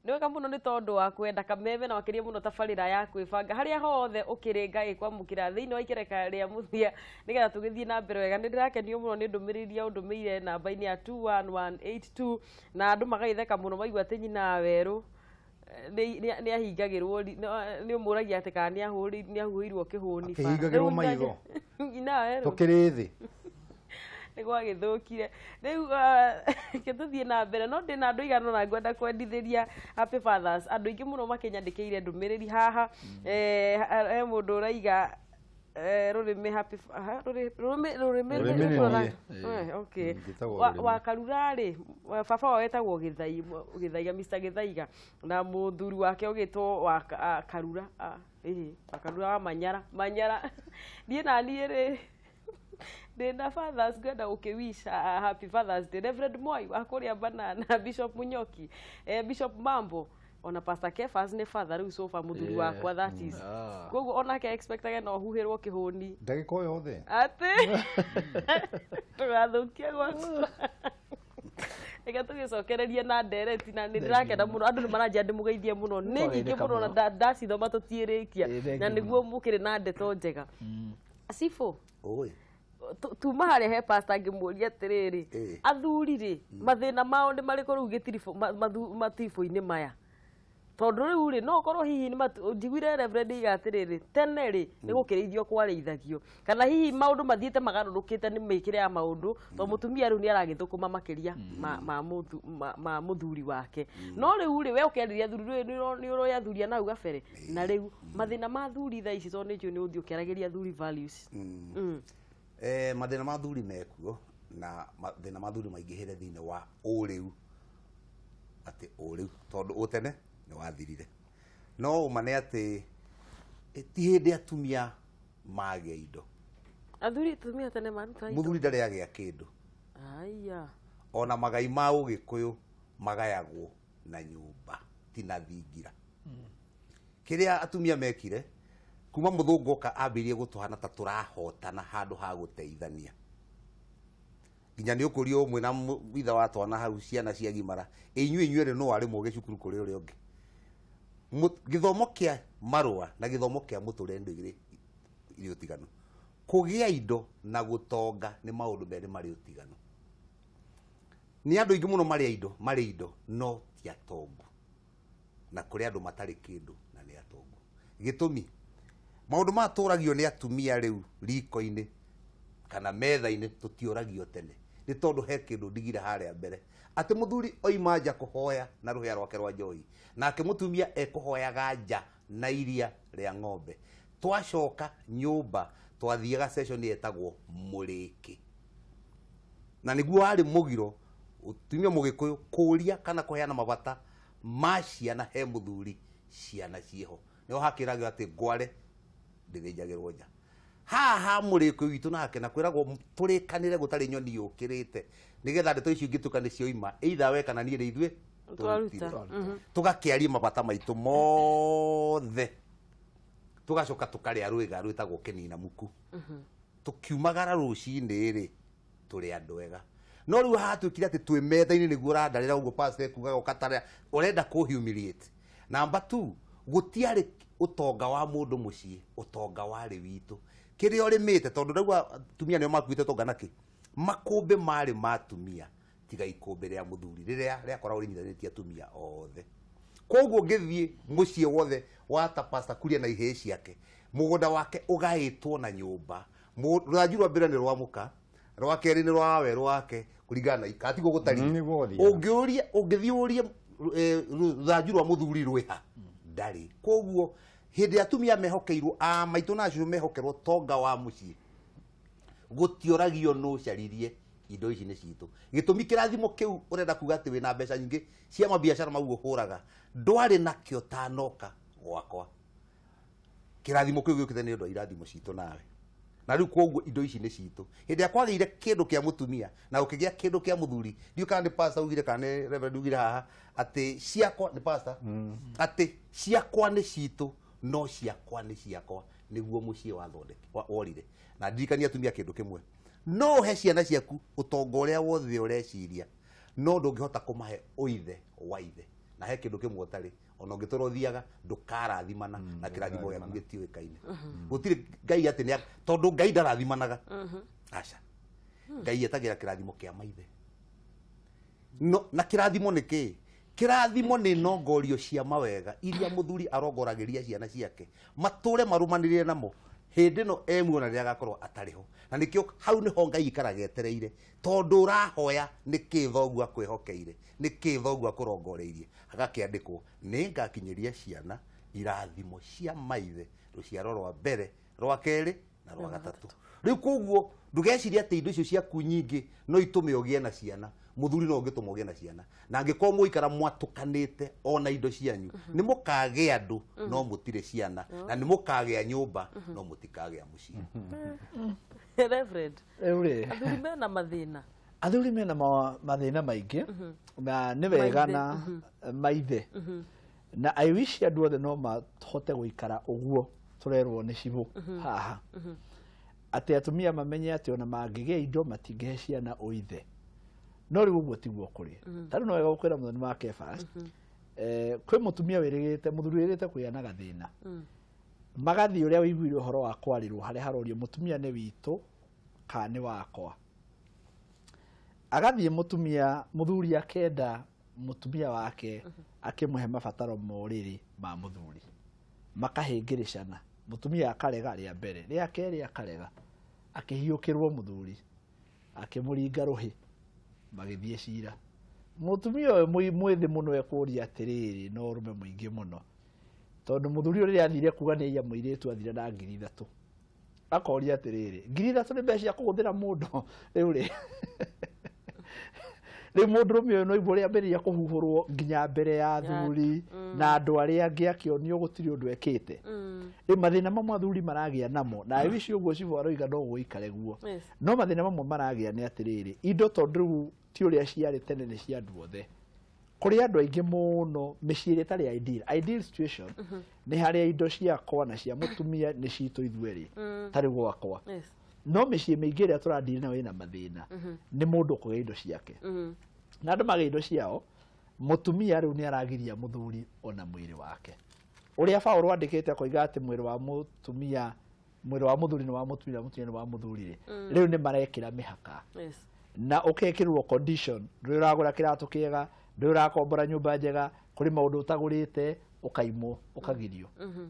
Nĩ wega mũno nĩ tondũ wa kwenda kameme na makĩria mũno tabarĩra ya kwĩbanga harĩa hothe ũkĩrĩ Ngai kwamũkĩra thĩinĩ wa ikereka rĩa mũthia nĩgetha tũgĩthiĩ na mbere wega. Nĩ ndĩrakenio mũno nĩ ndũmĩrĩri iria ũndũmĩire namba-inĩ ya 21182 na andũ magagĩtheka mũno maigua atĩ nyina wa werũ nĩ ahingagĩrwo, nĩ ũmũragia atĩ kana nĩ ahuhĩirwo kĩhũni bara. Akĩhingagĩrwo Rĩu maitho. Nyina wa werũ Tũkĩrĩ thĩ. Nĩ gwagĩthũkire rĩu. Reke tũthiĩ na mbere, no ndĩna andũ igana na ngwenda kwendithĩria Happy Fathers. Andũ aingĩ mũno makĩnyandĩkĩire ndũmĩrĩri haha. He mũndũ ũraiga rũrĩmĩ happy rũrĩmĩ Rũrĩmĩ nĩ niĩ. Okay. Njĩtagwo Wa rũrĩmĩ. Wa Karura rĩ, baba wao etagwo Gĩthai, Gĩthaiga, Mr Gĩthaiga, na mũthuri wake ũgĩtwo wa Karura, ĩhĩ, wa Karura wa Manyara. Manyara niĩ na niĩ rĩ ndĩna fathers ngwenda gũkĩwish Happy Fathers Day. Reverend Moi wa kũrĩa Banana, Bishop Munyoki, Bishop Mambo, ona Pastor Kefas nĩ father rĩu sofa mũthuri wakwa, that is. Koguo onake expectage no huhĩrwo kĩhũni Ndagĩka o yothe. Atĩ ndũgathũkie gwakwa. Reke tũgĩcokererie na ndereti, na nĩ ndĩrakena mũno andũ nĩ maranjia ndĩmũgeithie mũno, nĩ nyingĩ mũno na ndacithoma tũtiĩrĩkia. Ĩĩ, Na thengiũ. Nĩguo mũkĩrĩ na ndeto njega. Cibũ, Oi. tuma harĩa he pastor ngĩmũria atĩrĩrĩ, athuri rĩ, mathĩna mao nĩ marĩkũ rĩu gĩtiribũ matiribũ-inĩ maya? Tondũ rĩu rĩ, no ũkorwo hihi nĩ njiguire Reverend iga atĩrĩrĩ, tene rĩ nĩ gũkĩrĩithio kwarĩithagio, kana hihi maũndũ mathiĩte magarũrũkĩte nĩ mĩkĩre ya maũndũ, tondũ mũtumia rĩu nĩ aragĩthũkũma makĩria ma mũthuri wake. No rĩu rĩ, we ũkĩarĩria athuri rĩ, nĩ ũroĩ athuri a nau gabere na rĩu, mathĩna ma athuri thaa ici, tondũ nĩ njũĩ nĩ ũthiĩ ũkĩaragĩria athuri values. Mathĩna ma thuri mekuo, na mathĩna ma thuri maingĩhĩre thĩinĩ wa ũrĩu, atĩ ũrĩu tondũ ũtene nĩ wathirire. No ũma nĩ atĩ ti hĩndĩ atumia magĩa indo. Athuri, tumia tene maruta indo. Mũthuri ndarĩ agĩa kĩndũ. Aya. Ona magai ma ũgĩkũyũ magayagwo na nyũmba, ti na thingira. Kĩrĩa atumia mekire kuma mũthũngũ oka, ambĩrĩrie gũtũhana ta tũrahotana handũ ha gũteithania. Nginya nĩ ũkũrio ũmwe na ithe wa twana hau ciana ciagimara, inyuĩ inyuerĩ no arĩ mũgĩ cukuru kũrĩ ũrĩa ũngĩ. Gĩthomo kĩa marũa na gĩthomo kĩa mũtũrĩre nĩ igĩrĩ irĩ ũtiganu. Kũgĩa indo na gũtonga nĩ maũndũ merĩ marĩ ũtiganu. Nĩ andũ aingĩ mũno marĩ indo, marĩ indo no ti atongu, na kũrĩ andũ matarĩ kĩndũ na nĩ atongu. Gĩtũmi, maũndũ maya tũragio nĩ atumia rĩu riko-inĩ kana metha-inĩ tũtiũragio tene, nĩ tondũ he kĩndũ ndigire harĩa mbere atĩ mũthuri oima nja kũhoya na rũhĩa rwake rwa njohi, nake mũtumia ekũhoyaga nja na iria rĩa ng'ombe. Twacoka nyũmba twathiaga session yetagwo mũrĩkĩ, na nĩguo warĩ mũgiro ũtumia mũgĩkũyũ kũũria kana kũheana mabata ma ciana he mũthuri ciana ciĩho. Nĩho hakĩragio atĩ ngware ndĩthĩnjagĩrwo nja. Haha mũrĩkũ witũ nake na kwĩragwo tũrĩkanĩre gũtarĩ nyoni yũkĩrĩte, nĩgetha ndeto icio ingĩtuĩka nĩ cioima, either we kana niĩ nĩ ithuĩ Twaruta. tũrutire. Tũgakĩaria mabata maitũ mothe, tũgacoka tũkarĩa rwĩga rwĩtagwo kĩnina muku. Tũkiumagara rũcinĩ rĩ tũrĩ andũ ega. No rĩu hatuĩkire atĩ twĩ metha-inĩ nĩguo ũrandarĩra ũguo pastor ekugaga ũkatarĩra ũrenda kũ humiliate. Number 2, gũtiarĩ ũtonga wa mũndũ mũciĩ, ũtonga warĩ witũ, kĩrĩa ũrĩmĩte, tondũ rĩu atumia nĩo makuĩte ũtonga nakĩ. Makũmbĩ marĩ ma atumia tiga ikũmbĩ rĩa mũthuri rĩrĩa rĩakoragwo rĩnyithanĩtie atumia othe. Koguo ngĩthiĩ mũciĩ wothe wa ta Pastor Kuria na ihĩĩ ciake, mũgũnda wake ũgaĩtwo na nyũmba. Rũthanju rwa mbere nĩ rwa mũka, rwa kerĩ nĩ rwa werũ wake, kũringana na katiguo gũtariĩ. Nĩguo gũthiaga. Ũngĩũria, ũngĩthiĩ ũrie rũthanju rwa mũthuri rwĩha, ndarĩ. Koguo hĩndĩ ĩrĩa atumia mehokeirwo, a maitũ na cũcũ mehokerwo tonga wa mũciĩ, gũtioragio nũ caririe indo ici nĩ citũ. Gĩtũmi, kĩrathimo kĩu ũrenda kuga atĩ wĩna mbeca nyingĩ cia mabiacara mau ũhũraga, ndwarĩ nakĩo tanoka gwakwa. Kĩrathimo kĩu gĩũkĩte nĩ ũndũ wa irathimo citũ nawe, na rĩu koguo indo ici nĩ citũ. Hĩndĩ ĩrĩa kwagĩire kĩndũ kĩa mũtumia na gũkĩgĩa kĩndũ kĩa mũthuri, ndiũ kana nĩ pastor ugire kana nĩ reverend ugire haha atĩ ciakwa nĩ pastor, atĩ ciakwa nĩ citũ, no ciakwa nĩ ciakwa, nĩguo mũciĩ wathondeke worire. Na ndirikania atumia kĩndũ kĩmwe: no ũhe ciana ciaku ũtonga ũrĩa wothe ũreciria, no ndũngĩhota kũmahe ũithe wa ithe. Na Na he kĩndũ kĩmwe ũtarĩ ona ũngĩtũra ũthiaga ndũkarathimana na kĩrathimo gĩaku gĩtiũĩkaine. Gũtirĩ Ngai atĩ nĩ tondũ Ngai ndarathimanaga. Aca. Ngai etagĩra kĩrathimo kĩa maithe. No na kĩrathimo nĩ kĩĩ? Kĩrathimo nĩ nongorio cia mawega iria mũthuri arongoragĩria ciana ciake matũre marũmanĩrĩre namo hĩndĩ ĩno emuona rĩrĩa agakorwo atarĩ ho. Na nĩkĩo hau nĩho Ngai ikaraga etereire tondũ ũrahoya nĩkĩ thoguo akwĩhokeire, nĩkĩ thoguo akũrongoreirie. Agakĩandĩkwo nĩngakinyĩria ciana irathimo cia maithe rũciaro rwa mbere, rwa kerĩ na rwa gatatũ. Rĩu koguo ndũgecirie atĩ indo icio ciaku nyingĩ no itũme ũgĩe na ciana. Mũthuri no ũngĩtũma ũgĩe na ciana. Na angĩkorwo mũikara mwatũkanĩte ona indo cianyu, nĩ mũkagĩa andũ no mũtirĩ ciana, na nĩ mũkagĩa nyũmba no mũtikagĩa mũciĩ. Reverend, athuri mena mathĩna. Athuri mena mathĩna maingĩ na nĩ wega na maithe. Na I wish andũ othe no mahote gũikara ũguo tũrerwo nĩ cibũ haha. Atĩ atumia mamenye atĩ ona mangĩgĩa indo matingĩhe ciana ũithe. No rĩu ũguo tiguo kũrĩ. Ta rĩu no wega gũkwĩra mũthoni wa Kefas, kwĩ mũtumia wĩrĩgĩte, mũthuri wĩrĩgĩte kũgĩa na gathĩna. Magathiĩ ũrĩa wĩiguire ũhoro wa kwarĩrwo harĩa harorio mũtumia nĩ witũ kana nĩ wakwa. Agathiĩ mũtumia, mũthuri akenda mũtumia wake akĩmũhe mabataro ma ũrĩrĩ ma mũthuri. Makahĩngĩrĩcana. Mũtumia akarega rĩa mbere, rĩa kerĩ akarega. Akĩhiũkĩrwo mũthuri, akĩmũringa rũhĩ, magĩthiĩ cira. Mũtumia ũyũ mwĩthĩ mũno ekũria atĩrĩrĩ, no ũrũme mũingĩ mũno. Tondũ mũthuri ũyũ rĩrĩa athire kuga nĩ aiya mũirĩtu athire na 3,000. Akoria atĩrĩrĩ, 3,000 nĩ mbeca cia kũhũthĩra mũndũ rĩu rĩ. Rĩu mũndũrũme ũyũ no igua ũrĩa ambĩrĩria kũhuhũrwo nginya mbere ya athuri na andũ arĩa angĩ akĩonio gũtirĩ ũndũ ekĩte. Rĩu mathĩna mamwe athuri maragĩa namo, na I wish ũguo cibũ aroiga no gũikare guo. No mathĩna mamwe maragĩa nĩ atĩrĩrĩ, indo tondũ rĩu ti ũrĩa ciarĩ tene nĩ cia andũ othe. Kũrĩ andũ aingĩ mũno mĩciĩ ĩrĩa ĩtarĩ ideal. Ideal situation nĩ harĩa indo ciakwa na cia mũtumia nĩ citũ ithuerĩ, tarĩ gwakwa. No mĩciĩ mĩingĩ ĩrĩa tũradiri nayo ĩna mathĩna nĩ mũndũ kũgĩa indo ciake. Na andũ magĩa indo ciao, mũtumia rĩu nĩ aragiria mũthuri ona mwĩrĩ wake. Ũrĩa Paũlũ andĩkĩte akoiga atĩ mwĩrĩ wa mũtumia, mwĩrĩ wa mũthuri nĩ wa mũtumia, mũtumia nĩ wa mũthuri rĩ. Rĩu nĩ marekĩra mĩhaka. Na ũkekĩrwo condition, ndũrĩ ũragũra kĩratũ kĩega, ndũrĩ ũrakombora nyũmba njega, kũrĩ maũndũ ũtagũrĩte, ũkaimwo, ũkagirio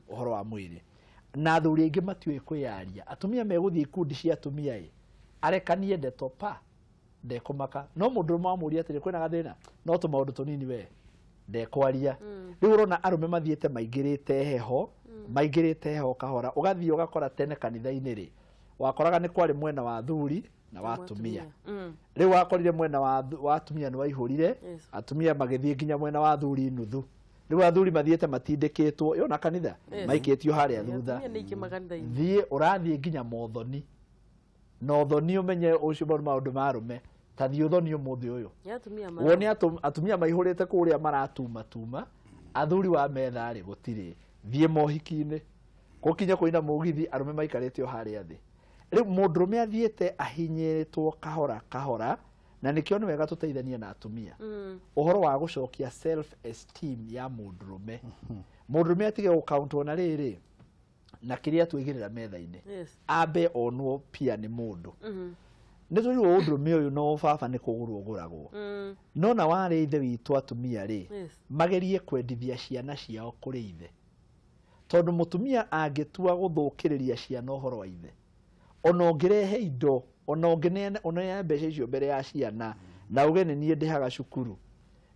ũhoro wa mwĩrĩ. Na athuri aingĩ matiũĩ kwĩyaria. Atumia megũthiĩ ikundi cia atumia ĩ, arekanie ndeto pa, ndekũmaka. No mũndũ ũmwe amũria atĩrĩ, kwĩna gathĩna, no tũmaũndũ tũnini we, ndekwaria. Rĩu ũrona arũme mathiĩte maingĩrĩte heho, maingĩrĩte heho kahora. Ũgathiĩ ũgakora tene kanitha-inĩ rĩ, wakoraga nĩ kwarĩ mwena wa athuri na wa atumia. Rĩu wakorire mwena wa atumia nĩ waihũrire, atumia magĩthiĩ nginya mwena wa athuri nuthu. Rĩu athuri mathiĩte matindĩkĩtwo, yona kanitha, maikĩtio harĩa thutha. Thiĩ ũrathiĩ nginya mothoni. Na ũthoni ũmenye ũcio nĩ maũndũ ma arũme. Ta thiĩ ũthoni ũmũthĩ ũyũ. Wone atumia maihũrĩte kũrĩa maratuma tuma, athuri wa metha rĩ gũtirĩ. Thiĩ mohiki-inĩ, gũkinya kũina mũgithi arũme maikarĩte o harĩa thĩ. Rĩu mũndũrũme athiĩte ahinyĩrĩtwo kahora kahora, na nĩkĩo nĩ wega tũteithanie na atumia. Ũhoro wa gũcokia self esteem ya mũndũrũme. Mũndũrũme atige gũkauntwo na rĩrĩ na kĩrĩa twĩigĩrĩra metha-inĩ. Ambe onwo pia nĩ mũndũ. Nĩ tũrirwo ũndũrũme ũyũ no baba nĩ kũgũrwo ũgũragwo. No na warĩ ithe witũ atumia rĩ, magerie kwendithia ciana ciao kũrĩ ithe. Tondũ mũtumia angĩtua gũthũkĩrĩria ciana ũhoro wa ithe, ona ũngĩrehe indo, ona ũngĩneana mbeca icio mbere ya ciana, na uge nĩ niĩ ndĩhaga cukuru,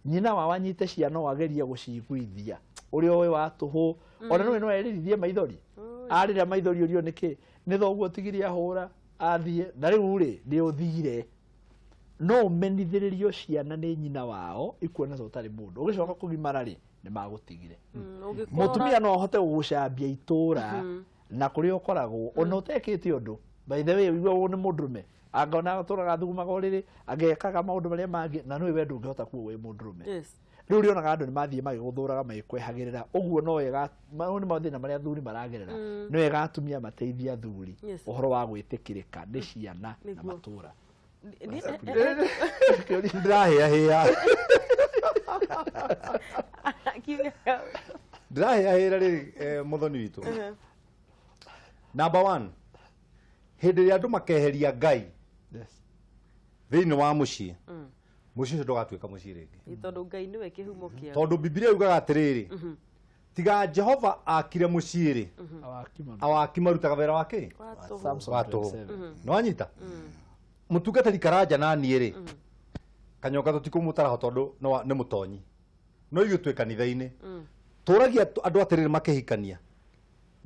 nyina wao anyite ciana agerie gũciguithia ũrĩa ũĩ wa tũhũ, ona no erĩrithie maithori. Arĩra maithori ũrio nĩkĩ, nĩ thoguo tigire ahũra athiĩ, na rĩu rĩ nĩ ũthire. No ũmenithĩrĩrio ciana nĩ nyina wao ikuona ta ũtarĩ mũndũ. Ũgĩcoka kũgimara rĩ, nĩ magũtigire. Mũtumia no ahote gũgũcambia itũra na kũrĩa ũkoragwo ona ũtekĩte ũndũ. By the way, ũigua ũyũ nĩ mũndũrũme, angona atũraga thugumaga ũrĩrĩ, angekaga maũndũ marĩa mangĩ, na nĩwe we ndũngĩhota kuo wĩ mũndũrũme. Rĩu ũrĩonaga andũ nĩ mathiĩ magĩgũthũraga magĩkwehagĩrĩra. Ũguo no wega, mau nĩ mathĩna marĩa athuri maragerera. Nĩ wega atumia mateithie athuri ũhoro wa gwĩtĩkĩrĩka nĩ ciana na matũra. Ndĩrahĩahĩa. Ndĩrahĩahĩra rĩ mũthoni witũ. Number 1, hĩndĩ ĩrĩa andũ makeheria Ngai thĩinĩ wa mũciĩ, mũciĩ ũcio ndũgatuĩka mũciĩ rĩngĩ. Tondũ Ngai nĩwe kĩhumo kĩao. Tondũ Bibilia yugaga atĩrĩrĩ, tiga Jehova akire mũciĩ rĩ, awaki marutaga wĩra wa kĩ? Wa tũhũ. Nĩwanyita? Mũtungatĩri Karanja na niĩ rĩ, Kanyonga tũtikũmũtaraho tondũ nĩ mũtonyi. No ithuĩ twĩ kanitha-inĩ. Tũragia andũ atĩrĩrĩ makĩhikania,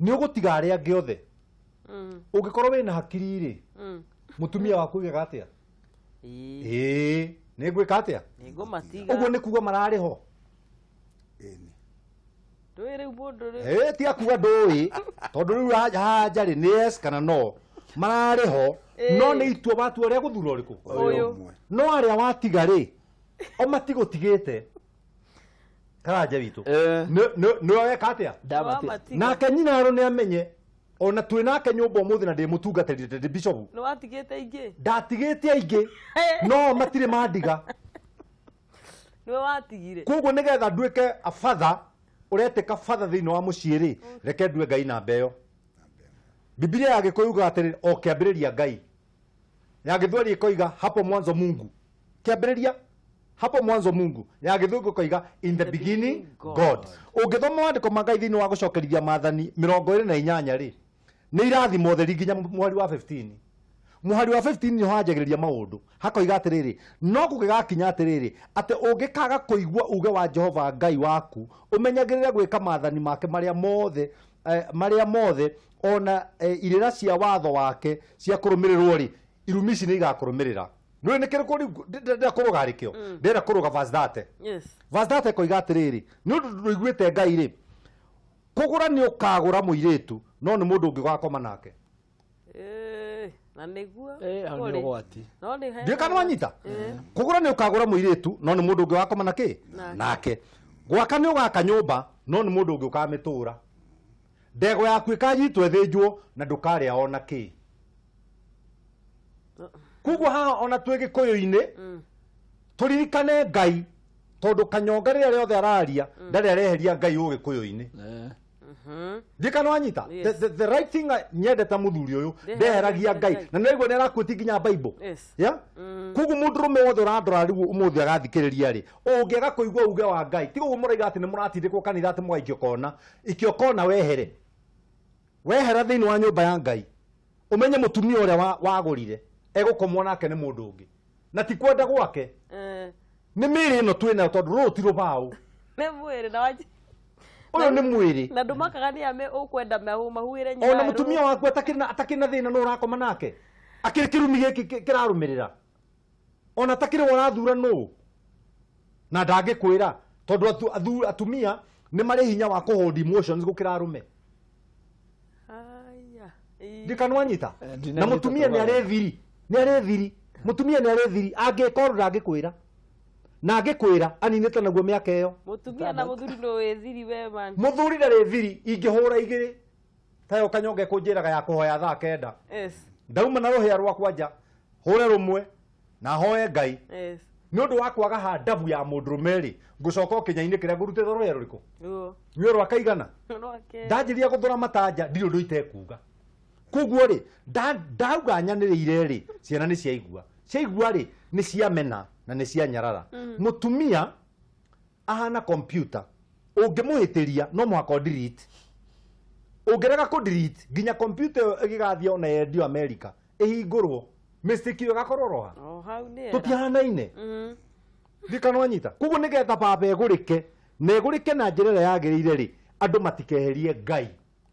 nĩ ũgũtiga arĩa angĩ othe. Ũngĩkorwo wĩna hakiri rĩ, mũtumia waku oigaga atĩa? Ĩĩ, nĩ ngwĩka atĩa? Nĩngũmatiga. Ũguo nĩ kuga mararĩ ho. Ndũĩ rĩu mũndũ rĩu. Tiga kuga ndũĩ, tondũ rĩu haha nja rĩ, nĩ yes kana no. Mararĩ ho, no nĩ itua watua rĩa gũthura ũrĩkũ? Ũyũ. No arĩa watiga rĩ, o matigũtigĩte. Karanja witũ. Nĩwe weka atĩa? Nake nyina aro nĩ amenye, ona twĩ nake nyũmba ũmũthĩ na ndĩ mũtungatĩri, ndĩ bishop. Nĩ watigĩte aingĩ? Ndatigĩte aingĩ, no matirĩ mandiga. Nĩwe watigire. Koguo nĩgetha nduĩke a father, ũretĩka father thĩinĩ wa mũciĩ rĩ, reke ndue Ngai namba ĩyo. Bibilia ya Gĩkũyũ yugaga atĩrĩrĩ, o kĩambĩrĩria Ngai. Ya Gĩthweri ĩkoiga hapo mwanzo Mungu. Kĩambĩrĩria hapo mwanzo Mungu. Ya Gĩthũngũ ĩkoiga in the beginning God. Ũngĩthoma maandĩko ma Ngai thĩinĩ wa gũcokerithia maathani 28 rĩ, nĩ irathimo theri nginya mũhari wa 15. Mũhari wa 15 nĩho hanjagĩrĩria maũndũ. Hakoiga atĩrĩrĩ, no gũgĩgakinya atĩrĩrĩ, atĩ ũngĩkaga kũigua uge wa Jehova Ngai waku, ũmenyagĩrĩre gwĩka maathani make marĩa mothe ona irĩra cia watho wake cia kũrũmĩrĩrwo rĩ, irumi ici nĩ igakũrũmĩrĩra. Nĩũĩ nĩ kĩrĩkũ rĩu ndĩrenda kũrũga rĩkĩo? Ndĩrenda kũrũga verse 30. Verse 30 ĩkoiga atĩrĩrĩ, nĩ ũndũ ndũiguĩte Ngai rĩ, kũgũra nĩ ũkagũra mũirĩtu, no nĩ mũndũ ũngĩ ũgakoma nake. Na nĩguo. Hau nĩ ũgwati. Ndiũĩ kana wanyita? Kũgũra nĩ ũkagũra mũirĩtu, no nĩ mũndũ ũngĩ ũgakoma na kĩ? Nake. Gwaka nĩ ũgaka nyũmba, no nĩ mũndũ ũngĩ ũkamĩtũra. Ndegwa yaku ĩkanyitwo ĩthĩnjwo na ndũkarĩa ona kĩ. Koguo haha ona twĩ Gĩkũyũ-inĩ, tũririkane Ngai, tondũ Kanyonga rĩrĩa rĩothe araria, ndarĩ areheria Ngai ũgĩkũyũ-inĩ. Ndiũĩ kana wanyita? The right thing nyendete mũthuri ũyũ, ndeheragia Ngai. Na nĩwaigua nĩ arakuĩtie nginya Bible. Yeah? Koguo mũndũrũme wothe ũrandora rĩu ũmũthĩ agathikĩrĩria rĩ, ũngĩaga kũigua uge wa Ngai, tiga ũguo mũraiga atĩ nĩ mũratindĩkwo kanitha atĩ mũgaikio kona, ikio kona wehere. Wehera thĩinĩ wa nyũmba ya Ngai, ũmenye mũtumia ũrĩa wagũrire egũkomwo nake nĩ mũndũ ũngĩ. Na ti kwenda gwake. Nĩ mĩĩrĩ ĩno twĩ nayo tondũ rũrũ ti rũbaũ. Nĩ mwĩrĩ na wanji. Ũyũ nĩ mwĩrĩ. Na ndũmakaga nĩ ame ũkwenda mahuĩre nyina. Ona mũtumia waku atakĩrĩ na thĩna no ũrakoma nake. Akĩrĩ kĩrumi gĩkĩ kĩrarũmĩrĩra. Ona atakĩrĩ we ũrathura nũ. Na ndangĩkwĩra tondũ atumia nĩ marĩ hinya wa kũhold emotions gũkĩra arũme. Ndikana wanyita? Na mũtumia nĩ arĩ thiri. Nĩ arĩ thiri. Mũtumia nĩ arĩ thiri. Angĩka ũndũ ndangĩkwĩra. Na angĩkwĩra aninĩte naguo mĩaka ĩyo. Mũtumia na mũthuri no wĩ thiri we man. Mũthuri ndarĩ thiri, ingĩhũra igĩrĩ. Tayo Kanyonga ĩkũnjĩraga ya kũhoya thaa 9. Ndauma na rũhĩa rwakwa nja, hũre rũmwe na hoe Ngai. Nĩ ũndũ wa kwaga handabu ya mũndũrũme rĩ, ngũcoka o kĩnya-inĩ kĩrĩa ngũrutĩte rũhĩa rũrĩkũ? Rũĩ rwa kaigana. Ndanjĩrĩria gũthũra matanja, ndirĩ ũndũ itekuga. Koguo rĩ, ndauga nyanĩrĩire rĩ, ciana nĩ ciaigua. Ciaigua rĩ, nĩ ciamena na nĩ cianyarara. Mũtumia ahana computer, ũngĩmũhĩtĩria no mũhaka ũdelete. Ũngĩrega kũdelete, nginya computer ĩyo ĩgĩgathiĩ ona yendio America, ĩhingũrwo, mistake ĩyo ĩgakorwo roha. Tũtihanaine. Ndikana wanyita? Koguo nĩgetha baba ĩgũrĩke, na ĩgũrĩke na njĩra ĩrĩa yagĩrĩire rĩ, andũ matikeherie Ngai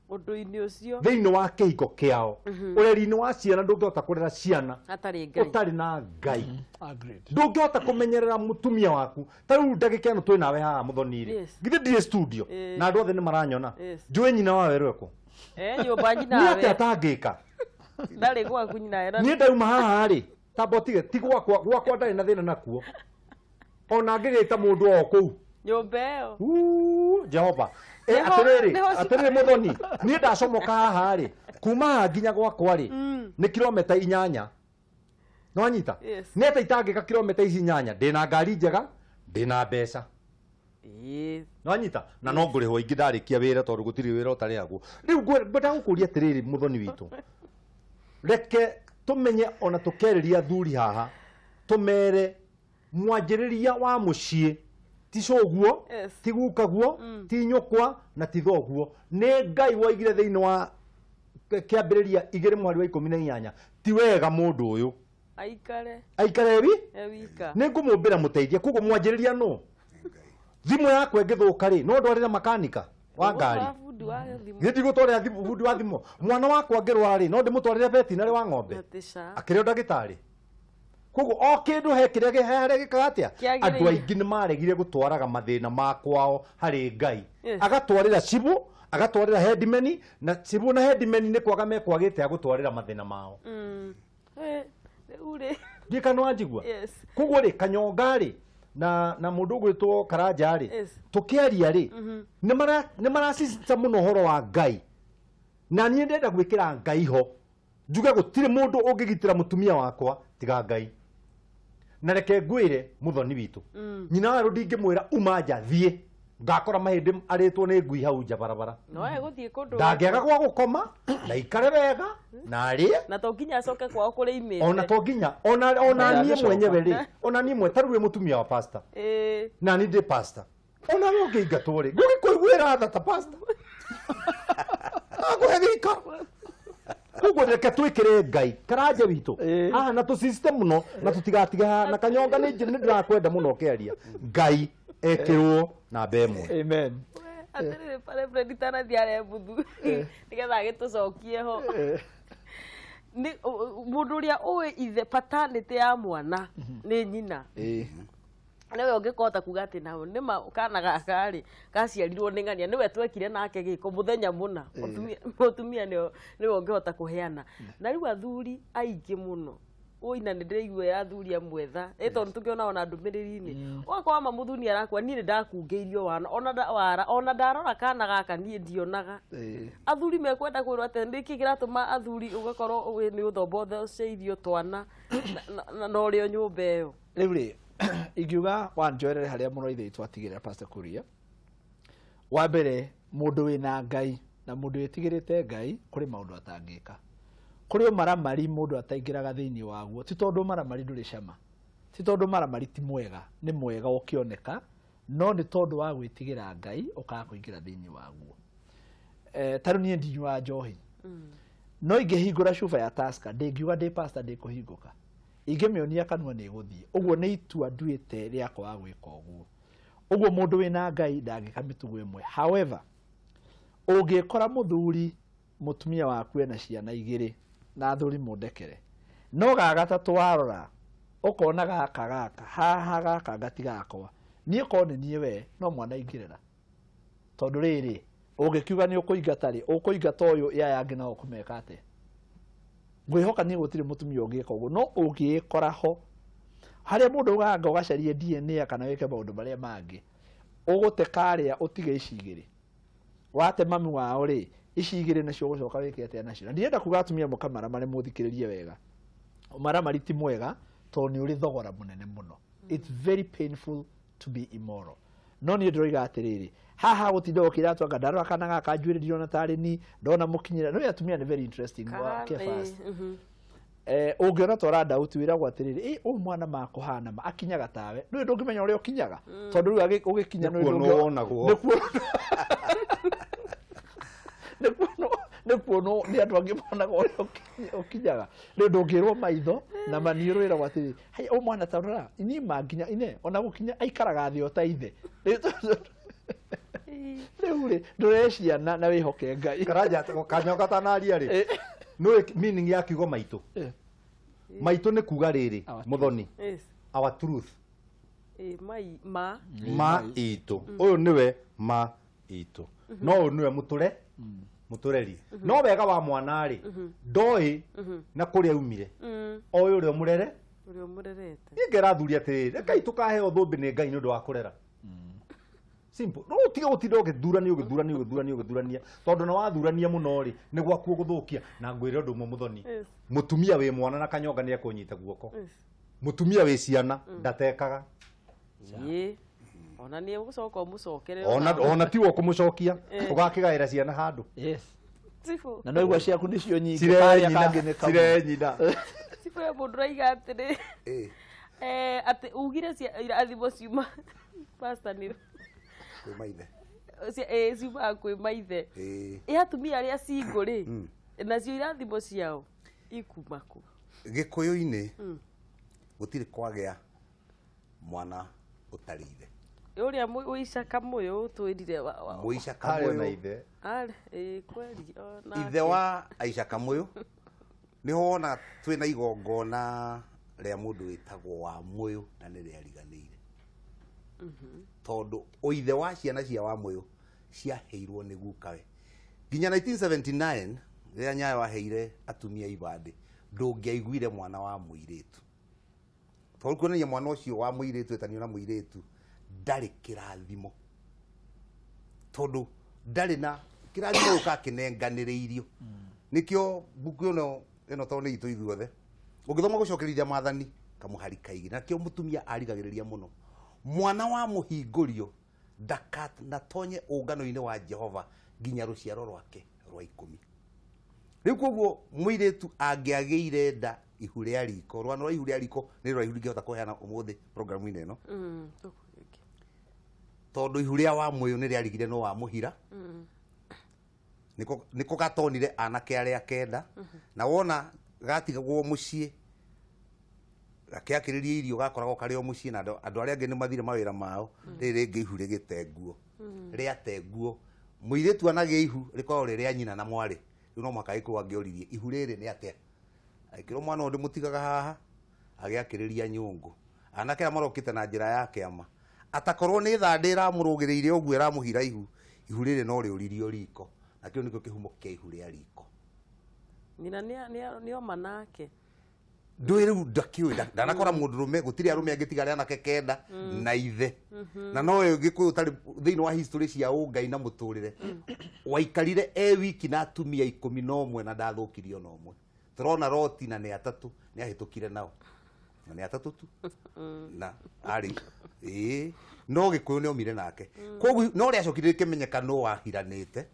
ũndũ-inĩ ũcio thĩinĩ wa kĩhiko kĩao. Ũreri-inĩ wa ciana ndũngĩhota kũrera ciana hatarĩ Ngai, ũtarĩ na Ngai. Ndũngĩhota kũmenyerera mũtumia waku. Ta rĩu ndagĩka ĩno twĩ nawe haha mũthoni rĩ, githĩ ndirĩ studio na andũ othe nĩ maranyona. Njũĩ nyina wa werũ ekũ? Nyũmba nyina Nĩ atĩa atangĩka? Ndarĩ gwaku nyina Niĩ ndauma haha rĩ, tamba ũtige, ti gwakwa, gwakwa ndarĩ na thĩna nakuo. Ona ngĩgĩta mũndũ o kũu nyũmba ĩyo. Jehova. Atĩrĩrĩ, atĩrĩrĩ mũthoni, niĩ ndacomoka haha rĩ, kuma haha nginya gwakwa rĩ, nĩ kilomita 8. Nĩwanyita? Nĩ atĩa itangĩka kilomita ici 8? Ndĩna ngari njega, ndĩna mbeca. Nĩwanyita? Na no ngũrĩhwo ingĩ ndarĩkia wĩra tondũ gũtirĩ wĩra ũtarĩhagwo. Rĩu ngwenda gũkũria atĩrĩrĩ mũthoni witũ. Reke tũmenye ona tũkerĩria athuri haha tũmere mwanjĩrĩria wa mũciĩ ti cũguo, ti gukaguo, ti nyũkwa na ti thoguo. Nĩ Ngai woigire thĩinĩ wa kĩambĩrĩria 2 mweri wa 18 ti wega mũndũ ũyũ aikare wika. Nĩ ngũmũmbĩra mũteithia. Koguo mwanjĩrĩria nũ? Thimũ yakwa ĩngĩthũka rĩ, no ndwarĩre makanika wa ngari. Githĩ ndigũtwarĩra bundi wa thimũ. Mwana wakwa angĩrwara rĩ, no ndĩmũtwarĩre veterinary wa ng'ombe akĩrĩ o ndagĩtarĩ. Koguo o kĩndũ he kĩrĩa harĩa gĩkaga atĩa? Andũ aingĩ nĩ maregire gũtwaraga mathĩna ma kwao harĩ Ngai. Agatwarĩra cibũ, agatwarĩra headman, na cibũ na headman nĩ kwaga mekwagĩte agũtwarĩra mathĩna mao. Ndiĩ kana wanjigua? Koguo rĩ, Kanyonga rĩ na mũndũ ũgwĩtwo Karanja rĩ, tũkĩaria rĩ, nĩ marasisitiza mũno ũhoro wa Ngai. Na niĩ ndĩrenda gwĩkĩra Ngai ho. Njuge gũtirĩ mũndũ ũngĩgitĩra mũtumia wakwa tiga Ngai. Na reke ngwĩre mũthoni witũ. Nyina wa ndingĩmwĩra uma nja thiĩ. Ngakora mahĩndĩ arĩtwo nĩ ngui hau nja barabara. No egũthiĩ kũndũ. Ndangĩaga gwa gũkoma na ikare wega na arĩe. Na to nginya acoke kwao kũrĩa imĩte. Ona to nginya ona niĩ mwenyewe rĩ, ona niĩ mwe tarĩu wĩ mũtumia wa pastor. Na niĩ ndĩ pastor. Ona we ũngĩingatwo rĩ, ngũgĩkũiguĩra tha ta pastor. Agũhe gĩikaro. Koguo reke twĩkĩre Ngai Karanja witũ haha na tũciste mũno na tũtigatiga haha na Kanyonga nĩ ndĩrakwenda mũno ũkĩaria. Ngai ekĩrwo namba ĩmwe. Amen. Atĩrĩrĩ Reverend tanathiĩ arĩa mbuthu nĩgetha agĩtũcokie ho. Nĩ mũndũ ũrĩa ũĩ ithe paternity ya mwana nĩ nyina. Nĩwe ũngĩkota kuga atĩ nao nĩma kana gaka rĩ gaciarirwo nĩ ng'ania nĩwe twekire nake gĩko mũthenya mũna. Mũtumia nĩwe ũngĩhota kũheana. Na rĩu athuri aingĩ mũno oina nĩ ndĩraigua athuri amwe tha tondũ tũkĩona ona ndũmĩrĩri-inĩ ũgakora ma mũthuri arakua niĩ nĩ ndakungĩirio wana ona wara ona ndarora kana gaka niĩ ndionaga. Athuri mekwenda kwĩrwo atĩ nĩkĩ kĩratũma athuri ũgakorwo nĩ ũthomboceirio twana na ũrĩ o nyũmba ĩyo. Rĩu rĩ ingiuga wanjoerere harĩa mũno ithe witũ atigĩrĩra Pastor Kuria. Wa mbere mũndũ wĩna Ngai na mũndũ wĩtigĩrĩte Ngai kũrĩ maũndũ atangĩka. Kũrĩ ũmaramari mũndũ ataingĩraga thĩinĩ waguo. Ti tondũ ũmaramari ndũrĩ cama, ti tondũ ũmaramari ti mwega, nĩ mwega ũkĩoneka, no nĩ tondũ wa gwĩtigĩra Ngai ũkaga kũingĩra thĩinĩ waguo. Ta rĩu niĩ ndinyuaga njohi. No ingĩhingũra cuba ya Tusker ndĩngiuga ndĩ pastor ndĩkũhingũka. Ingĩmĩonia kanua nĩ ĩgũthiĩ. Ũguo nĩ itua nduĩte rĩa kwaga gwĩka ũguo. Ũguo mũndũ wĩna Ngai ndangĩka mĩtugo ĩmwe. However, ũngĩkora mũthuri mũtumia waku ena ciana igĩrĩ na athuri mũndekere, no ga gatatũ warora ũkona gaka gaka haha gaka gatigakwa, niĩ korwo nĩ niĩ we no mwana ingĩrera. Tondũ rĩrĩ ũngĩkiuga nĩ ũkũingata rĩ, ũkũingata ũyũ yaya angĩ nao ũkũmeka atĩa? Ngwĩhoka niĩ gũtirĩ mũtumia ũngĩka ũguo, no ũngĩĩkora ho harĩa mũndũ augaga anga ũgacarie DNA kana wĩke maũndũ marĩa mangĩ, ũgũte karĩa ũtige ici igĩrĩ. Wate mami wao rĩ, ici igĩrĩ nacio ũgũcoka wĩke atĩa nacio? Na ndirenda kuga atumia mũkamaramare mũthikĩrĩrie wega. Ũmaramari ti mwega tondũ nĩ ũrĩ thogora mũnene mũno. It's very painful to be immoral. No niĩ ndĩroiga atĩrĩrĩ, haha gũtinda ũkĩra atũ anga ndarora kana gaka njuĩrĩ ndirona tarĩ ni ndona mũkinyĩra. No atumia nĩ very interesting wa Kefas. Ũngĩona twara ndauti wĩragwo atĩrĩrĩ, ũyũ mwana makũhana ma akinyaga tawe. Ndũĩ ndũngĩmenya ũrĩa ũkinyaga. Tondũ rĩu ũgĩkinya nĩ nĩkuonwo nĩ andũ angĩ monaga ũrĩa ũkinyaga. Rĩu ndũngĩrwo maitho na maniũrũ wĩragwo atĩrĩrĩ, haya ũyũ mwana ta rora, niĩ ma nginya ine ona gũkinya aikaraga thĩ o ta ithe. Rĩu rĩ ndũrere ciana na wĩhoke Ngai. Karanja Kanyonga tanaria rĩ, nĩũĩ meaning ya kiugo maitũ? Maitũ nĩ kuga rĩrĩ mũthoni, our truth. Ma itũ. Ũyũ nĩwe ma itũ. No ũyũ nĩwe mũtũre mũtũreri. No wega wa mwana rĩ, ndoĩ na kũrĩa aumire. Oĩ ũrĩa ũmũrere, ũrĩa ũmũrerete. Niĩ ngera athuri atĩrĩrĩ, rekei tũkaheo thũmbĩ nĩ Ngai nĩ ũndũ wa kũrera. Simple. No ũtige gũtinda ũgĩthurania ũgĩthurania ũgĩthurania ũgĩthurania, tondũ na wathurania mũno rĩ, nĩ gwaku ũgũthũkia. Na ngwĩre ũndũ ũmwe mũthoni, mũtumia wĩ mwana na Kanyonga nĩ ekũnyita guoko. Mũtumia wĩ ciana ndatekaga. Ona nĩ ũgũcoka ũmũcokerere. Ona tiwe ũkũmũcokia, ũgakĩgaĩra ciana handũ. Yes. Cibũ. Na no igua ciaku nĩcio nyingĩ, karĩa kangĩ nĩ kamwe. Cire nyina. Cibũ ya mũndũ ũraiga atĩrĩ. Atĩ ugire irathimo ciuma pastor nĩ kwĩ maithe. Ciumaga kwĩ maithe. Ĩ atumia arĩa single rĩ, nacio irathimo ciao ikuma kũ? Gĩkũyũ-inĩ gũtirĩ kwagĩa mwana ũtarĩ ithe. Ũrĩa Mũica Kamũyũ twĩrire Mũica Arĩ na Kamũyũ. ithe. Arĩ, kweli, ona Ithe wa Aica Kamũyũ nĩho wona twĩna igongona rĩa mũndũ wĩtagwo wa Mũyũ na nĩ rĩariganĩire. Tondũ ũithe wa ciana cia wa Mũyũ ciaheirwo nĩ gukawe. Nginya 1979 rĩrĩa Nyayo aheire atumia ibandĩ, ndũngĩaiguire mwana wa mũirĩtu. Tondũ kuonania mwana ũcio wa mũirĩtu etanio na mũirĩtu ndarĩ kĩrathimo. Tondũ ndarĩ na kĩrathimo gĩũkaga kĩnenganĩrĩirio. Nĩkĩo mbuku ĩno tondũ nĩ itũ ithuothe. Ũngĩthoma gũcokerithia maathani kamũhari kaigĩ, nakĩo mũtumia arigagĩrĩria mũno. Mwana wa mũhingũrio ndakanatonye ũngano-inĩ wa Jehova nginya rũciaro rwake rwa 10. Rĩu koguo mũirĩtu angĩagĩire nda ihu rĩa riko, rwano rwa ihu rĩa riko nĩ rwa ihu rĩngĩhota kũheana ũmũthĩ programu-inĩ ĩno. Tondũ ihu rĩa wa Mũyũ nĩ rĩarigire no wa Mũhira. Nĩko gatonire anake arĩa kenda, na wona gatigagwo mũciĩ gakĩakĩrĩria irio gakoragwo karĩ o mũciĩ na andũ arĩa angĩ nĩ mathire mawĩra mao, rĩrĩ rĩngĩ ihu rĩgĩtenguo. Rĩatenguo mũirĩtu anagĩa ihu rĩkoragwo rĩ rĩa nyina na mwarĩ. Rĩu no mũhaka gĩkũyũ angĩoririe ihu rĩrĩ nĩ atĩa. Agĩkĩrwo mwana ũyũ ndĩmũtigaga haha, agĩakĩrĩria nyũngũ. Anake arĩa marokĩte na njĩra ya kĩama, atakorwo nĩ thandĩ ĩramũrũgĩrĩire ũguo ĩramũhira ihu, ihu rĩrĩ no rĩũririo riko. Na kĩu nĩkĩo kĩhumo kĩa ihu rĩa riko. Nyina nĩ oma nake. Ndũĩ rĩu ndakĩũĩ, ndanakora mũndũrũme, gũtirĩ arũme angĩ tiga arĩa anake kenda na ithe. Na no Gĩkũyũ ũtarĩ thĩinĩ wa history cia ũngai na mũtũrĩre. Waikarire e wiki na atumia 11 na ndathũkirie ona ũmwe. Tũrona Loti na nĩ atatũ, nĩ ahĩtũkire nao. Na nĩ atatũ tu. Na arĩ, no Gĩkũyũ nĩ omire nake. Koguo no rĩacokire rĩkĩmenyeka nũ wahiranĩte.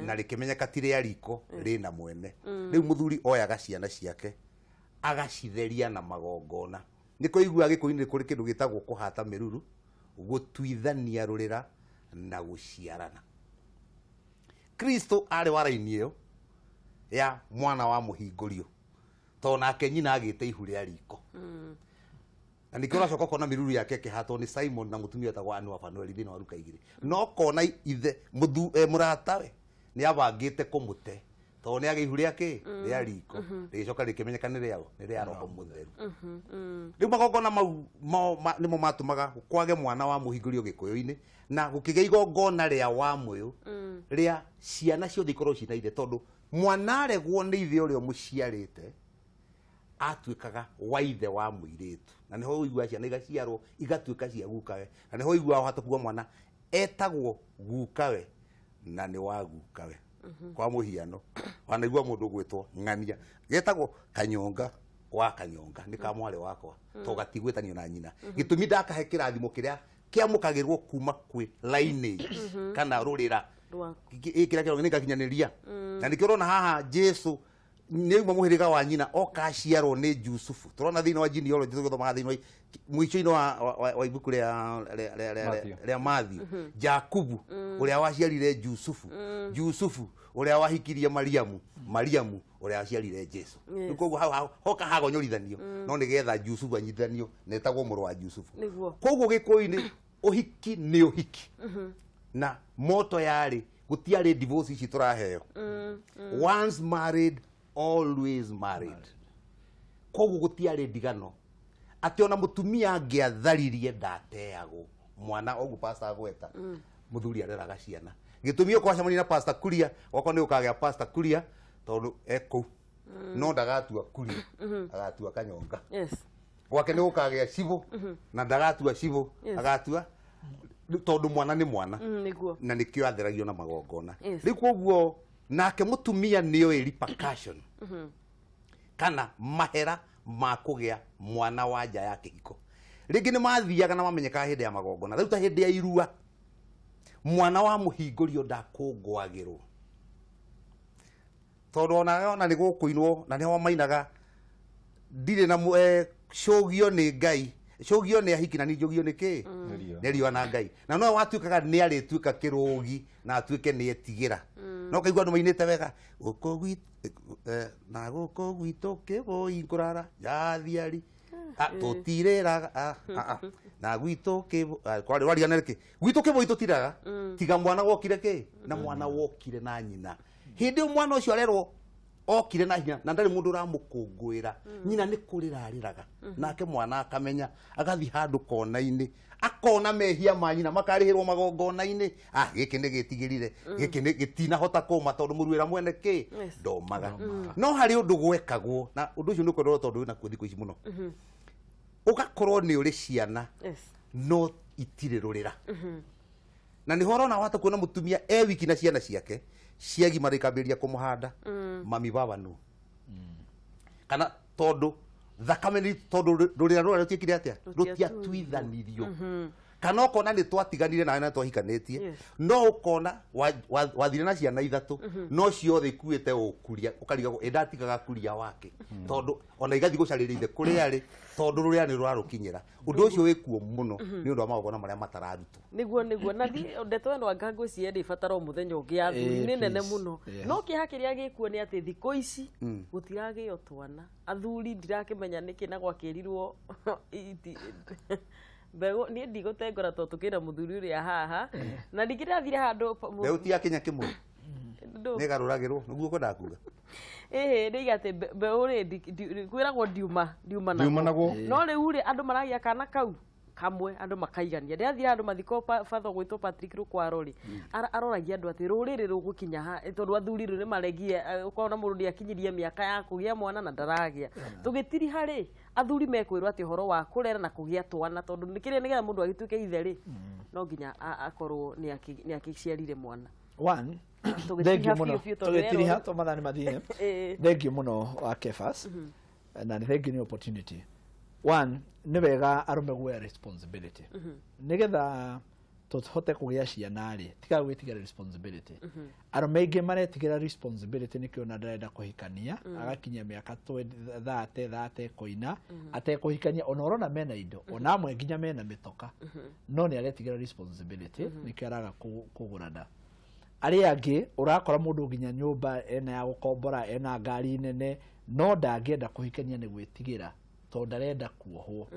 Na rĩkĩmenyeka ti rĩa riko rĩna mwene. Rĩu mũthuri oyaga ciana ciake agacitheria na magongona. Nĩ kũigua Gĩkũyũ-inĩ kũrĩ kĩndũ gĩtagwo kũhata mĩruru, gũtuithania rũrĩra na gũciarana. Kristo arĩ wa raini ĩyo ya mwana wa mũhingũrio, tondũ nake nyina agĩte ihu rĩa riko. Na nĩkĩo ũracoka ũkona mĩruru yake ĩkĩhatwo nĩ Simon na mũtumia wetagwo Anne wa Fanueli thĩinĩ wa Luka 2. No kona ithe mũratawe nĩ abangĩte kũmũte tondũ nĩ agĩa ihu rĩa kĩ? Rĩa riko. Rĩgĩcoka rĩkĩmenyeka nĩ rĩao, nĩ rĩa Roho Mũtheru. Rĩu magongona mau nĩmo matũmaga kwage mwana wa mũhingũrio Gĩkũyũ-inĩ, na gũkĩgĩa igongona rĩa wa Mũyũ rĩa ciana ciothe ikorwo ciĩna ithe, tondũ mwana aregwo nĩ ithe ũrĩa ũmũciarĩte atuĩkaga wa ithe wa mũirĩtu. Na nĩho ũiguaga ciana igaciarwo igatuĩka cia gukawe, na nĩho ũiguaga wahota kuga mwana etagwo gukawe na nĩ wa gukawe. Kwa mũhiano wanaigua mũndũ ũgwĩtwo Ng'ania getagwo Kanyonga wa Kanyonga, nĩ ka mwarĩ wakwa, to gatigwĩtanio na nyina. Gĩtũmi ndakahe kĩrathimo kĩrĩa kĩamũkagĩrwo kuma kwĩ lineage kana rũrĩra kĩrĩa kĩrongo nĩgakinyanĩria. Na nĩkĩo ũrona haha Jesu nĩ auma mũhĩrĩga wa nyina oka aciarwo nĩ Jusufu. Tũrona thĩinĩ wa genealogy tũgĩthomaga thĩinĩ wa mũico-inĩ wa ibuku rĩa Matthew, Jakubu ũrĩa waciarire Jusufu, Jusufu ũrĩa wahikirie Mariamu, Mariamu ũrĩa waciarire Jesu. Rĩu koguo hau hoka hagonyorithanio no nĩgetha Jusufu anyitithanio na etagwo mũrũ wa Jusufu. Koguo Gĩkũyũ-inĩ ũhiki nĩ ũhiki. Na moto yarĩ gũtiarĩ divorce ici tũraheo. Once married, always married. Koguo gũtiarĩ ndigano atĩ ona mũtumia angĩatharirie ndateagwo mwana ũguo pastor agweta mũthuri areraga ciana. Gĩtũmi ũkorwo acemania na pastor Kuria, okorwo nĩ ũkagĩa pastor Kuria tondũ ekũu no ndagatua Kuria, agatua Kanyonga. Yes. Gwake nĩ gũkagĩa Cibũ na ndagatua Cibũ, agatua tondũ mwana nĩ mwana. Na nĩkĩo atheragio na magongona. Rĩu koguo nake mũtumia nĩoĩ repercussion kana mahera ma kũgĩa mwana wa nja ya kĩhiko. Rĩngĩ nĩ mathiaga na mamenyekaga hĩndĩ ya magongona. Rĩu ta hĩndĩ ya irua mwana wa mũhingũrio ndakũngũagĩrwo. Tondũ ona nĩ gũkũinwo na nĩho mainaga ndirĩ na cũgio nĩ Ngai, cũgio nĩ ahiki na njũgio nĩ kĩ? Nĩ riũa na Ngai. Na no watuĩkaga nĩ arĩtuĩka kĩrũgi na atuĩke nĩ etigĩra. No kaigua andũ mainĩte wega gũkũ gwitũ na gũkũ gwitũ kĩboi ngũrara yathiari tũtirĩraga na gwitũ kĩboi warigana nĩkĩ gwitũ kĩboi tũtiraga tiga mwana wokire kĩ na mwana wokire na nyina. Hĩndĩ ĩyo mwana ũcio arerwo okire na hinya na ndarĩ mũndũ ũramũkũngũĩra. Nyina nĩ kũrĩra arĩraga nake mwana akamenya agathiĩ handũ kona-inĩ akona mehia ma nyina makarĩhĩrwo magongona-inĩ. Gĩkĩ nĩ gĩtigĩrire gĩkĩ nĩ gĩtinahota kũma tondũ mũruĩra mwene kĩ ndomaga. No harĩ ũndũ gwekagwo na ũndũ ũcio nĩ ũkwendwo tondũ wĩna kuo thikũ ici mũno. Ũgakorwo nĩ ũrĩ ciana no itirĩ rũrĩra. Na nĩho ũrona wahota kuona mũtumia e wiki na ciana ciake ciagimara ikambĩrĩria kũmũhanda mami baba no kana tondũ thakame nĩ tondũ rũrĩra rũrĩa rũtiekire atĩa rũtiatuithanirio. Kana ũkona nĩ twatiganire nawe na twahikanĩtie no ũkona wathire na ciana ithatũ no ciothe ikuĩte ũkuria ũkarigagwo ĩ ndatigaga kuria wake tondũ ona igathiĩ gũcarĩria ithe kũrĩa arĩ tondũ rũrĩa nĩ rũrarũkinyĩra. Ũndũ ũcio wĩkuo mũno nĩ ũndũ wa magongona marĩa matararutwo. Nĩguo na thiĩ ndeto ĩno anga ngwĩciria ndĩbatara o mũthenya ũngĩ ya athuri nĩ nene mũno. No kĩeha kĩrĩa gĩkuo nĩ atĩ thikũ ici gũtiragĩo twana. Athuri ndirakĩmenya nĩkĩ na gwakĩrirwo mbegũ niĩ ndigũtengũra tondũ tũkĩra mũthuri ũrĩa haha na ningĩ ndĩrathire handũ mbeũ ti yakinya kĩmwe nĩgarũragĩrwo nĩguo kwendaga kuga. Ĩhĩ nĩiga atĩ mbeũ rĩ kwĩragwo ndiumanagwo no rĩu rĩ andũ maragĩa kana kau kamwe andũ makaigania. Ndĩrathire handũ mathiko batho gwĩtwo Patrick Rukwaro rĩ aroragia andũ atĩ rũrĩrĩ rũgũkinya ha tondũ athuri rĩu nĩmaregie ũkona mũndũ nĩakinyirie mĩaka ya kũgĩa mwana na ndaragĩa. Tũgĩtiriha rĩ athuri mekwĩrwo atĩ ũhoro wa kũrera na kũgĩa twana tondũ nĩkĩrĩa nĩgetha mũndũ agĩtuĩke ithe rĩ no nginya akorwo nĩakĩciarire mwana. One, thengiũ mũno tũgĩtiriha to mathaa nĩ mathire. Thengiũ mũno wa Kefas na nĩ thengiũ nĩ opportunity. One, nĩ wega arũme guoya responsibility nĩgetha tũhote kũgĩa ciana rĩ tiga gwĩtigĩra responsibility. Arũme aingĩ maretigĩra responsibility nĩkĩo ona ndarenda kũhikania agakinyia mĩaka 30 koina atekũhikania ona ũrona mena indo ona amwe nginya mena mĩtoka no nĩ aretigĩra responsibility nĩkĩo araga kũgũrana. Arĩa angĩ ũrakora mũndũ nginya nyũmba ena ya gũkombora ena ngari nene no ndangĩenda kũhikania nĩ gwĩtigĩra tondũ ndarenda kuohwo.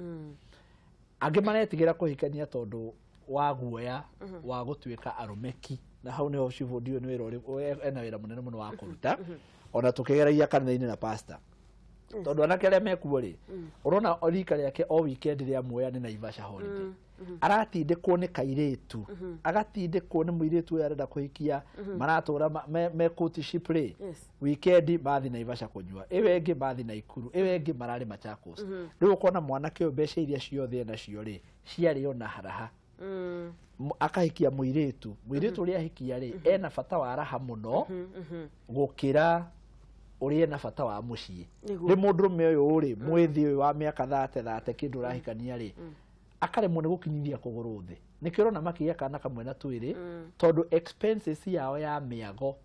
Angĩ maretigĩra kũhikania tondũ wa guoya wa gũtuĩka arũmeki na hau nĩho cibũ ndiũĩ nĩ wĩra ũrĩkũ ena wĩra mũnene mũno wa kũruta ona tũkĩgeragia kanitha-inĩ na pastor tondũ anake arĩa mekuo rĩ ũrona rika rĩake o weekend rĩa muoya nĩ Naivasha holiday aratindĩkwo nĩ kairĩtu agatindĩkwo nĩ mũirĩtu ũrĩa arenda kũhikia maratũra me courtship rĩ weekend mathi Naivasha kũnyua ĩyo ĩngĩ mathi Naikuru ĩyo ĩngĩ mararĩ Machakos. Rĩu ũkona mwanake ũyũ mbeca iria ciothe enacio rĩ ciarĩ ona haraha akahikia mũirĩtu mũirĩtu ũrĩa ahikia rĩ ena bata wa raha mũno gũkĩra ũrĩa ena bata wa mũciĩ. Rĩ mũndũrũme ũyũ rĩ mwĩthĩ ũyũ wa mĩaka 30 kĩndũ ũrahikania rĩ akaremwo nĩ gũkinyithia kũgũrũ thĩ nĩkĩo ũrona makĩgĩa kana kamwe na twĩrĩ tondũ expenses yao ya mĩago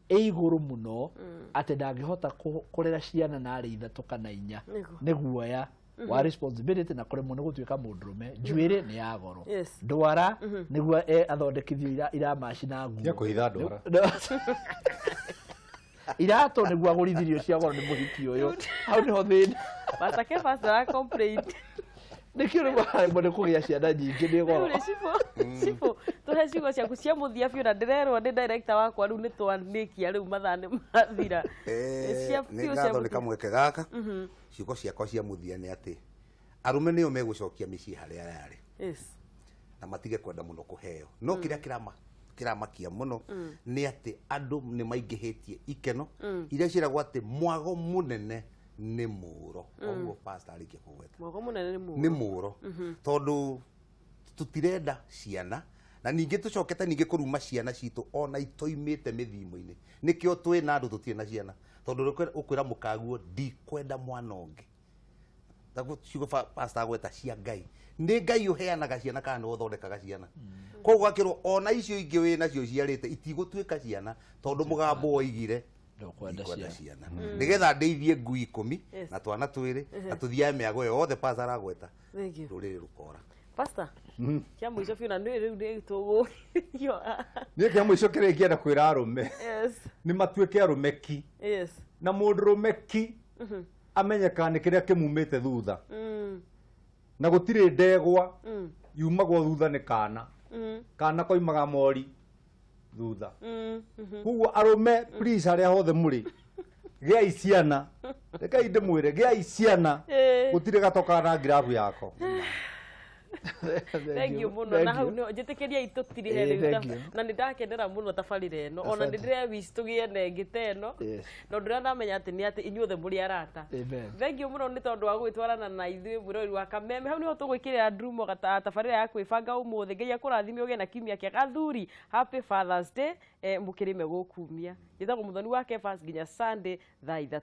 ĩ igũrũ mũno atĩ ndangĩhota kũrera ciana narĩ 3 kana 4 nĩ guoya wa responsibility na kũremwo nĩ gũtuĩka mũndũrũme. Njuĩrĩ nĩ ya goro ndwara nĩguo athondekithio iramaci na nguo ya kũhitha ndwara iratũ nĩguo agũrithirio cia goro nĩ mũhiki ũyũ. Hau nĩho thĩna. Pastor Kefas ara complain nĩkĩo rĩu nĩ kũgĩa ciana nyingĩ nĩ goro. Cibũ tũhe ciugo ciaku cia mũthia biũ na ndĩrerwo nĩ director wakwa rĩu nĩ twanĩkia rĩu mathaa nĩ mathira. Nĩ ngatho nĩ kamweke gaka. Ciugo ciakwa cia mũthia nĩ atĩ arũme nĩo megũcokia mĩciĩ harĩa yarĩ na matige kwenda mũno kũheo. No kĩrĩa kĩramakia mũno nĩ atĩ andũ nĩ maingĩhĩtie ikeno iria ciĩragwo atĩ mwago mũnene nĩ mũro. Ũguo pastor arĩkia kũgweta mwago mũnene nĩ mũro tondũ tũtirenda ciana na ningĩ tũcokete ningĩ kũruma ciana citũ ona itoimĩte mĩthimo-inĩ nĩkĩo twĩna andũ tũtirĩ na ciana tondũ ũkwĩra mũkaguo ndikwenda mwana ũngĩ. Ciugo pastor agweta cia Ngai. Nĩ Ngai ũheanaga ciana kana nĩwe ũthondekaga ciana. Koguo gakĩrwo ona icio ingĩ wĩ nacio ciarĩte itigũtuĩka ciana tondũ mũgambo woigire Ndũkwenda ndikwenda ciana. ciana. Nĩgetha ndeithie ngui 10 Yes. na twana 2 na tũthiage mĩago ĩyo yothe pastor aragweta Thank you. rũrĩrĩ rũkora. Pastor, kĩa mũico biũ na nĩ rĩu nĩ tũgũ. Niĩ kĩa mũico kĩrĩa ingĩenda kwĩra arũme Yes. nĩ matuĩke arũme ki Yes. na mũndũrũme ki amenyekaga nĩ kĩrĩa kĩmumĩte thutha na gũtirĩ ndegwa yumagwo thutha nĩ kana kana koimaga mori thutha. Koguo arũme please arĩa hothe mũrĩ gĩai ciana, rekei ndĩmwĩre gĩai ciana, gũtirĩ gatokaga na ngirabu yako. Thank you muno na hau nĩho njĩtĩkĩriai tũtirihe Eh, rĩu thank you. na nĩ ndakenera mũno tabarĩra ĩno ona nĩ Asante. ndĩrewish tũgĩe na ĩngĩ ta ĩno Yes. na ũndũ ũrĩa ndamenya atĩ nĩ atĩ inyuothe mũrĩ arata. Amen. Thank you mũno nĩ tondũ wa gũgĩtwarana na ithuĩ mwĩrori wa Kameme. Hau nĩho tũgwĩkĩrĩra ndurumo tabarĩra ya kwĩbanga ũmũthĩ. Ngai akũrathime ũgĩe na kiumia kĩega. Athuri, happy Fathers Day, mũkĩrĩme gũkumia. Njĩtagwo Mũthoni wa Kefas nginya Sunday thaa 3.